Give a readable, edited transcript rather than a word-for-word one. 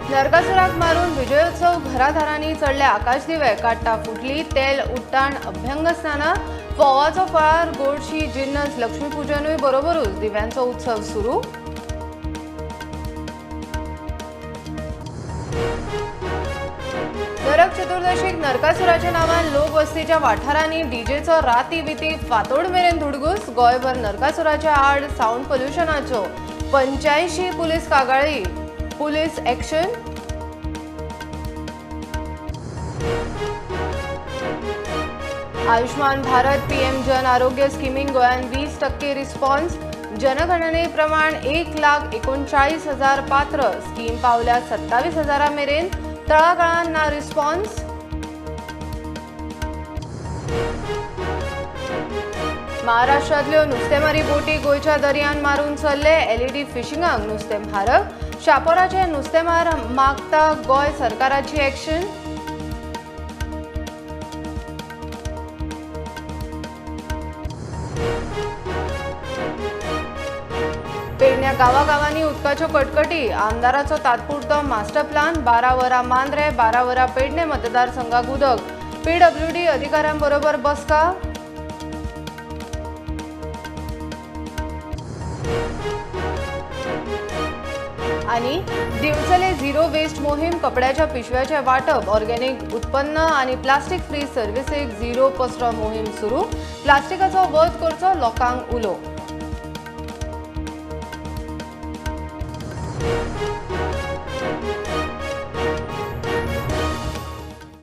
नरकासुराक मारून विजयोत्सव घराघरांनी चडले आकाशदिवे, काट्टां फुटली, तेल उट्टाण अभ्यंग स्नानां, फोवाचो फळार, गोडशी जिन्नस, लक्ष्मीपूजनूय बरोबरूच दिव्यांचो उत्सव सुरू। नरक चतुर्दशीक नरकासुराच्या नावान लोकवस्तीच्या वाठारांनी डीजेचो राती बिती फांतोड मेरेन धुडगूस। गोंयभर नरकासुराच्या आड सावंड पोल्युशनाच्यो 85 पुलीस कागाळी, police action. Ayushman Bharat PM Jan Arogya स्किमींग गोंयांत 20% रिस्पॉन्स, जनगणनेप्रमाण 1,39,000 पात्र, स्कीम पावल्या 27,000 मेरेन, तळागाळांत ना रिस्पॉन्स। महाराष्ट्रांतल्यो नुस्तेमारी बोटी गोंयच्या दर्यान मारून चल्ले, एलईडी फिशिंगाक नुस्तें म्हारग, शापोराचे नुस्तेमार मागता गोंय सरकाराची एक्शन। पेडण्या गावागावांनी उदकाच्यो कटकटी, आमदाराचो तात्पुरतो मास्टर प्लान, 12 वरां मांद्रे, 12 वरां पेडणे मतदारसंघाक उदक, पीडब्ल्यूडी अधिकाऱ्यांबरोबर बसका। आणि दिवचले झिरो वेस्ट मोहीम, कपड्याच्या पिशव्याचे वाटप, ऑर्गेनिक उत्पन्न आणि प्लास्टिक फ्री सर्व्हिसीक झिरो कचरो मोहीम सुरू, प्लास्टिकाचो वध करचो लोकांक उलो।